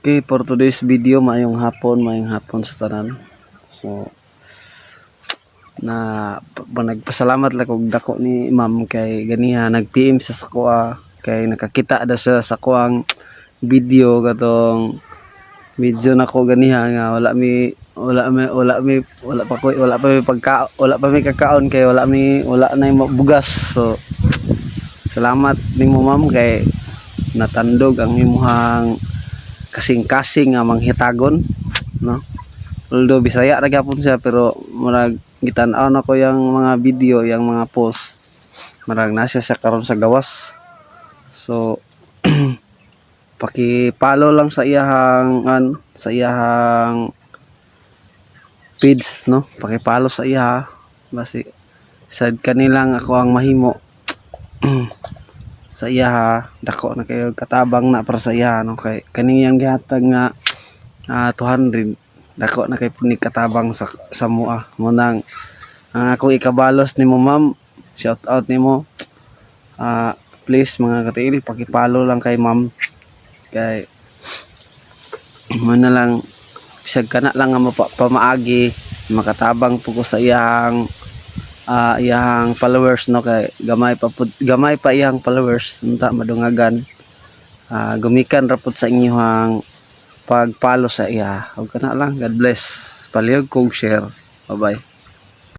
Okay, for today's video, maayong hapon sa tanan. So, na pa, nagpasalamat lang kog dako ni ma'am kay ganiha nag-PM siya sa kuha kay nakakita na siya sa kuang video, katong video nako ganiha nga wala mi wala pa ko wala pa mi pagka wala pa mi kakaon kay wala na yung bugas. So salamat nimo, ma'am, kay natandog ang imuhang kasing-kasing nga manghitagon, no? Although Bisaya ra gyapon siya, pero murag gitan-aw nako yang mga video, yang mga post, murag na siya sa karon sa gawas. So paki-follow lang sa iyahang page, no? Paki-follow sa iya, basi sad kanilang ako ang mahimo sa iya, dako na kayo katabang na para sa iya, no? Kay kaning iyang gihatag nga 200, dako na kay pud ni katabang sa mua mo. Nang ang akong ikabalos nimo, ma'am, shout out nimo. Please, mga katiil, paki-follow lang kay ma'am kay mo na lang bisag kana lang nga pamaagi makatabang po ko sa iyang followers, no? Kay gamay pa pud, gamay pa iyang followers. Unta madungagan, gumikan ra pud sa inyong pag-follow sa iya. Ug kana lang. God bless. Palihog kog share. Bye bye.